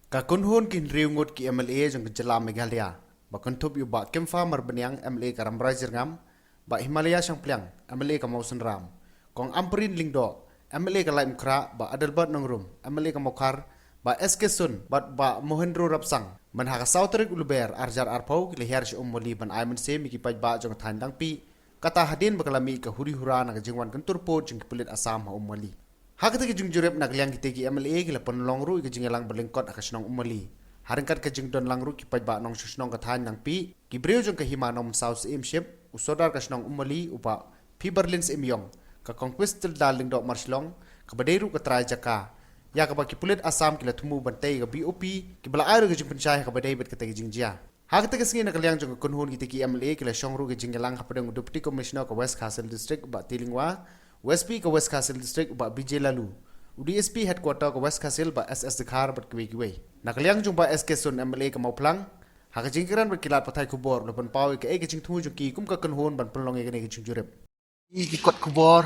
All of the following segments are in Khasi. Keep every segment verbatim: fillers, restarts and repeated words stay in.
Ka kynhun ki hynriew ngut ki M L A jong ka jylla Meghalaya, ba kynthup ïa u Bah Kempha Marbaniang, M L A ka Rambrai Jyrngam, Bah Himalaya Shangpliang, M L A ka Mawsynram, Kong Ampareen Lyngdoh, M L A ka Laitumkhrah, Bah Adelbert Nongrum, M L A ka Mawkhar, Bah S K Sun bad Bah Mohendro Rapsang, mynha ka saw tarik u Lber ar hajar arphew, ki la hiar sha Umwali ban ai mynsiem ïa ki paidbah jong ka thaiñ Langpih, kata hadien ba ka la mih ka huri hura na ka jingwan kyntur pud jong ki pulit Assam ha Umwali. Ha kata ka jingjurip, na ka liang kitei ki M L A ki la pynlong ruh ïa ka jingïalang ba lyngkot ha ka shnong Umwali, ha ryngkat ka jingdon lang ruh ki paidbah nongshong shnong ka thaiñ Langpih, ki briew jong ka Hima Nongmynsaw Syiem Ship, u Sordar ka shnong Umwali u Bah Phiberlin Syiem Ïong, ka Kong Quistilda Lyngdoh Marshillong, kaba dei ruh ka trai jaka, ïa kaba ki pulit Assam ki la thmu ban tei ka B O P, kiba la ai ruh ka jingpynshai ha kaba dei bad kata ka jingjia. Ha kata ka sngi, na ka liang jong ka kynhun kitei ki M L A ki la shong ruh ka jingïalang hapdeng u Deputy Commissioner ka West Khasi Hills District Bah T Lyngwa, u S P ka West Khasi Hills District Bah B J Laloo, u D S P Headquarter ka West Khasi Hills Bah S S Dkhar bad kiwei kiwei. Na ka liang jong Bah S K Sun, M L A ka Mawphlang, ha ka jingkren bad ki lad pathai khubor, u la pynpaw ïa kaei ka jingthmu jong ki kum ka kynhun ban pynlong ïa kane ka jingjurip. Ïa ki kot khubor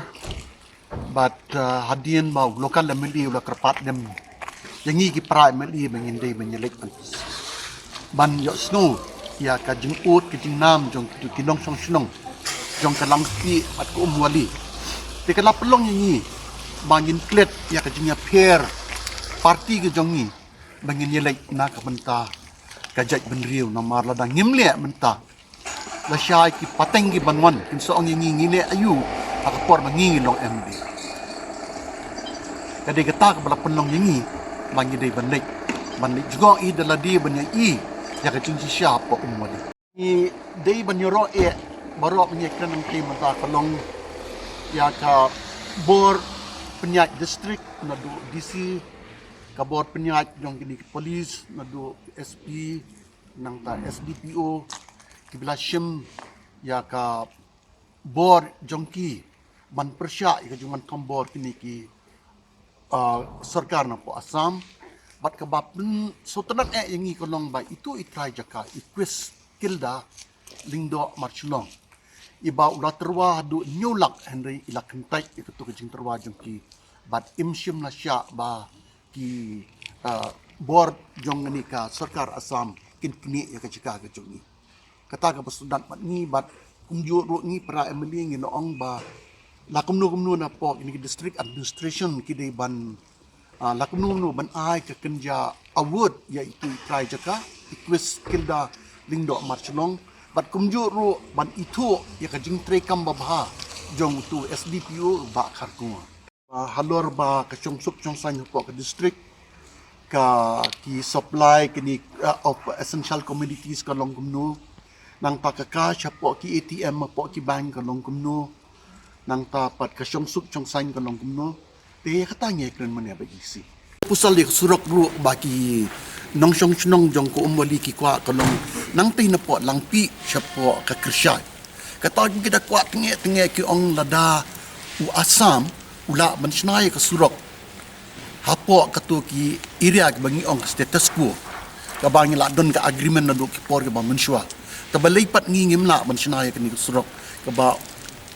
bad, uh, hadien ba u local M L A u la kyrpad dem ïa ngi ki para M L A ba ngin dei ban ïaleit ban, ban ïohsngew ïa ka jingud ka jingnam jong ki, ki nongshong shnong jong ka Langpih bad ka Umwali. Te ka la pynlong ïa ngi ba ngin klet ïa ka jingïapher party ka jong ngi ba ngin ïaleit na ka bynta ka jaitbynriew, namar lada ngim leh mynta, lashai ki pateng ki ban wan kin sa ong ïa ngi, ngi leh aïu ha ka por ba ngi ngi long M L A. Ka dei kata kaba la pynlong ïa ngi ba ngi dei ban leit, ban leit jngoh i da lade ban ïa i ïa ka jingshisha hapoh Umwali. Ngi dei ban ïaroh eh baroh ban ïakren nangta mynta ka long ïa ka bor pynïaid district naduh D C, ka bor pynïaid jong kine ki police naduh S P, nangta S D P O, kiba la shim ïa ka bor jong ki ban pyrshah ïa ka jingwan thombor kine ki, uh, sorkar napoh Assam. Bad kaba pynsngewtynnad eh ïa ngi ka long ba itu i trai jaka, i Quistilda Lyngdoh Marshillong, iba u la tyrwa haduh hynñiew lak, hynrei i la kyntait ïa kato ka jingtyrwa jong ki bad im shym la shah ba ki, uh, bor jong kane ka sorkar Assam kin knieh ïa ka jaka ka jong ngi. Kata kaba sngewtynnad bad ngi, bad kumjuh ruh ngi para M L A ngi la ong ba la kumno kumno napoh kine ki district administration ki dei ban, ah, la kumno kumno ban ai ka kynja award ïa itu i trai jaka, i Quistilda Lyngdoh Marshillong, bad kumjuh ruh ban ithuh ïa ka jingtrei kam babha jong utu S D P O Bah Kharkongor. Ah, halor ba ka shongsuk shongsaiñ hapoh ka district, ka ki supply kine, ah, of essential commodities ka long kumno, nangta ka cash hapoh ki A T M hapoh ki bank ka long kumno, nangta pat ka shongsuk shongsaiñ ka long kumno. Te kata ngi kren mynne ba isi. Pusal ïa ka surok ruh ba ki nongshong shnong jong ka Umwali ki kwah ka long nangta napoh Langpih shapoh ka Kyrshai. Kata ki da kwah tnge tnge ki ong lada u Assam u lah ban shna ïa ka surok hapoh kato ki area kiba ngi ong ka status quo, kaba ngi la don ka agreement naduh ki por kiba mynshuwa. Te balei pat ngi ngim lah ban shna ïa kane ka surok kaba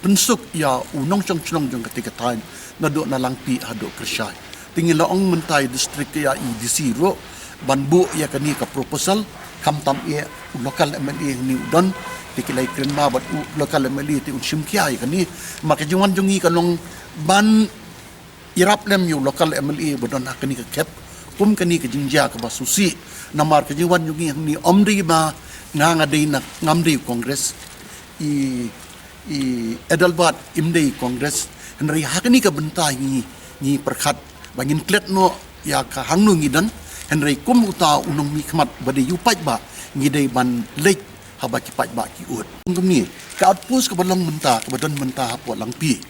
pynsuk ïa u nongshong shnong jong kata ka thaiñ naduh na Langpih haduh Kyrshai. Te ngi la ong mynta ïa district, ïa i D C ruh ban buh ïa kane ka proposal, khamtam ïa u local M L A hangne u don, te ki la ïakren ma bad u local M L A te un shim khia ïa kane. Ma ka jingwan jong ngi ka long ban ïarap lem ïa u local M L A ba don ha kane ka khep kum kane ka jingjia kaba sngewsih. Namar ka jingwan jong ngi hangne ym dei ba nga nga dei na, ngam dei Congress, i, i Adelbert im dei Congress, hynrei ha kane ka bynta ngi, ngi pyrkhat ba ngin klet noh ïa ka hangno ngi don, hynrei kum uta u nongmihkhmat ba dei ïa u paidbah, ngi dei ban leit haba ki paidbah ki ud. Kumne, ka outpost kaba long mynta, kaba don mynta hapoh Langpih,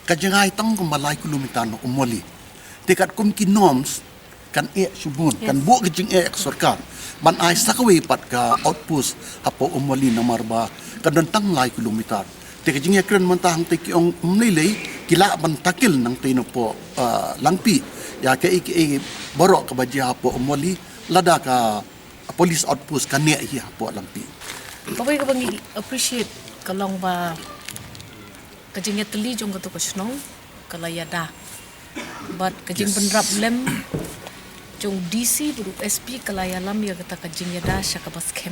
ka jngai tang kumba lai kilometer na Umwali. Te katkum ki norms, kan eh shibun, kan buh ka jingeh ka sorkar ban ai sa kawei pat ka outpost hapoh Umwali namar ba ka don tang lai kilometer. Te ka jingïakren mynta hangta ki ong ym lei lei ki lah ban tackle nangta napoh, ah, Langpih ïa kaei kaei baroh kaba jia hapoh Umwali lada ka police outpost ka neh hi hapoh Langpih. Kawei kaba ngi appreciate ka long ba ka jingïatylli jong kato ka shnong ka la ïada bad ka jingbynrap lem jong D C bad u S P ka la ïalam ïa kata ka jingïada sha kaba skhem.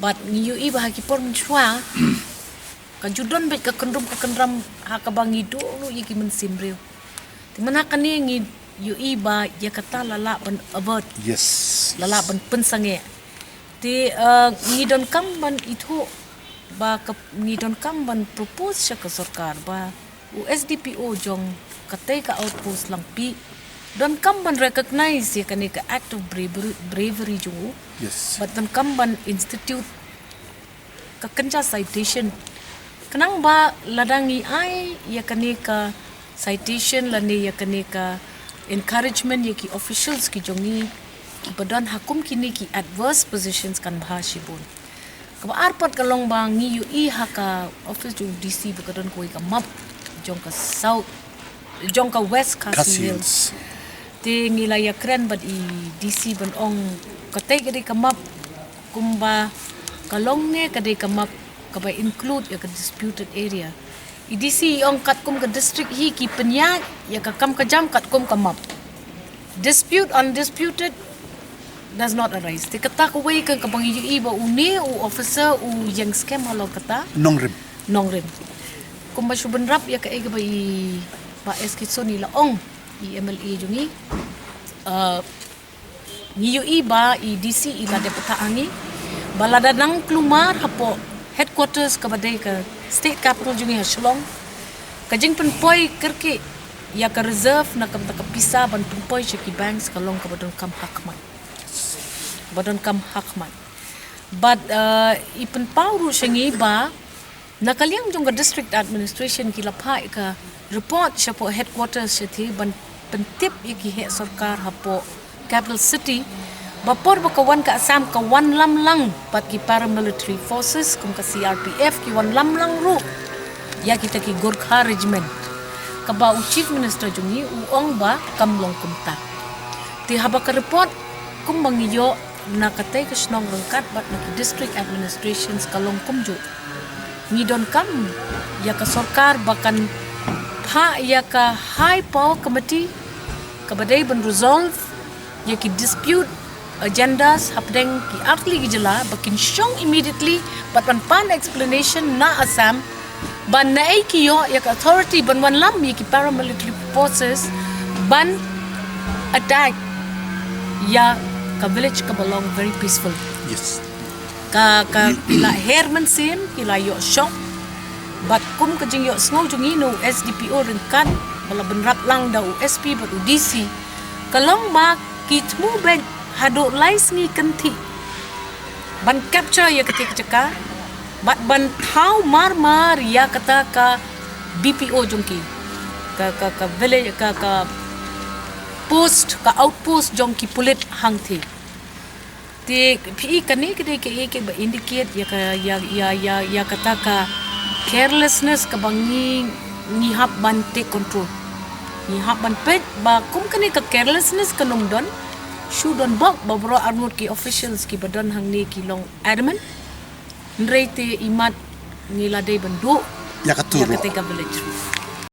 Bad ngi ïohi ba ha ki por mynshuwa ka ju don beit ka kynrum ka kynram ha kaba ngi duh ruh ïa ki mynsiem briew. Te mynta kane ngi ïohi ba ïa kata la lah ban avert. Yes. La lah ban pynsangeh. Te uh, ngi donkam ban ithuh ba ka, ngi donkam ban propose sha ka sorkar ba u S D P O jong katei ka outpost Langpih donkam ban recognize ïa kane ka act of bravery, bravery jong u. Yes. Bad donkam ban institute ka kynja citation. Khnang ba lada ngi ai ïa kane ka citation lane ïa kane ka encouragement ïa ki officials ki jong ngi kiba don ha kum kine ki adverse positions kan bha shibun. Kaba ar pat ka long ba ngi ïohi ha ka office jong D C ba ka don kawei ka map jong ka South, jong ka West Khasi Hills. Te ngi la ïakren bad i D C ban ong katei ka dei ka map kumba ka long ne ka dei ka map kaba include ïa ka disputed area. I D C i ong katkum ka district hi ki pynïaid ïa ka kam ka jam katkum ka map. Dispute undisputed does not arise. Te kata kawei ka kaba ngi ïohi ba une u officer u ïeng skhem halor kata. Nongrim. Nongrim. Kumba shu bynrap ïa kaei kaba i Bah S Kitson i la ong, i M L A jong ngi. Uh, ngi ïohi ba i D C i la dep ïathuh ha ngi ba lada nang kulmar hapoh headquarters kaba dei ka state capital jong ngi ha Shillong, ka jingpynpoi kyrkieh ïa ka reserve na ka bynta ka pisa ban pynpoi sha ki banks ka long kaba donkam ha khmat. Ba donkam ha khmat. Bad uh, i pynpaw ruh sha ngi ba na ka liang jong ka district administration ki la phah ïa ka report shapoh headquarters shathie ban pyntip ïa ki heh sorkar hapoh capital city ba por ba ka wan ka Assam ka wanlam lang bad ki paramilitary forces kum ka C R P F, ki wanlam lang ruh ïa kita ki Gorkha regiment. Kaba u chief minister jong ngi u ong ba kam long kumta. Te haba ka report kumba ngi ïoh na katei ka shnong ryngkat bad na ki district administrations ka long kumjuh, ngi donkam ïa ka sorkar ba kan phah ïa ka high power committee kaba dei ban resolve ïa ki dispute agendas hapdeng ki artylli ki jylla ba kin shong immediately bad ban pan explanation na Assam ba naei ki ïoh ïa ka authority ban wanlam ïa ki paramilitary forces ban attack ïa ka village kaba long very peaceful. Yes. Ka, ka ki la her mynsiem, ki la ïoh shock. Bad kum ka jingïohsngew jong ngi na u S D P O ryngkat ba la bynrap lang da u S P bad u D C, ka long ba ki thmu beit haduh lai sngi kynthih ban capture ïa kata ka jaka bad ban thaw marmar ïa kata ka B P O jong ki, ka, ka, ka village, ka, ka post, ka outpost jong ki pulit hangthie. Te phi i kane ka dei kaei kaba indicate ïa ka, ïa, ïa, ïa, ïa kata ka carelessness kaba ngi, ngi hap ban take control. Ngi hap ban peit ba kum kane ka carelessness kan ym don, shu don bok ba baroh arngut ki officials kiba don hangne ki long adamant. Hynrei te imat ngi la dei ban duh ïa ka tur ïa kata ka village.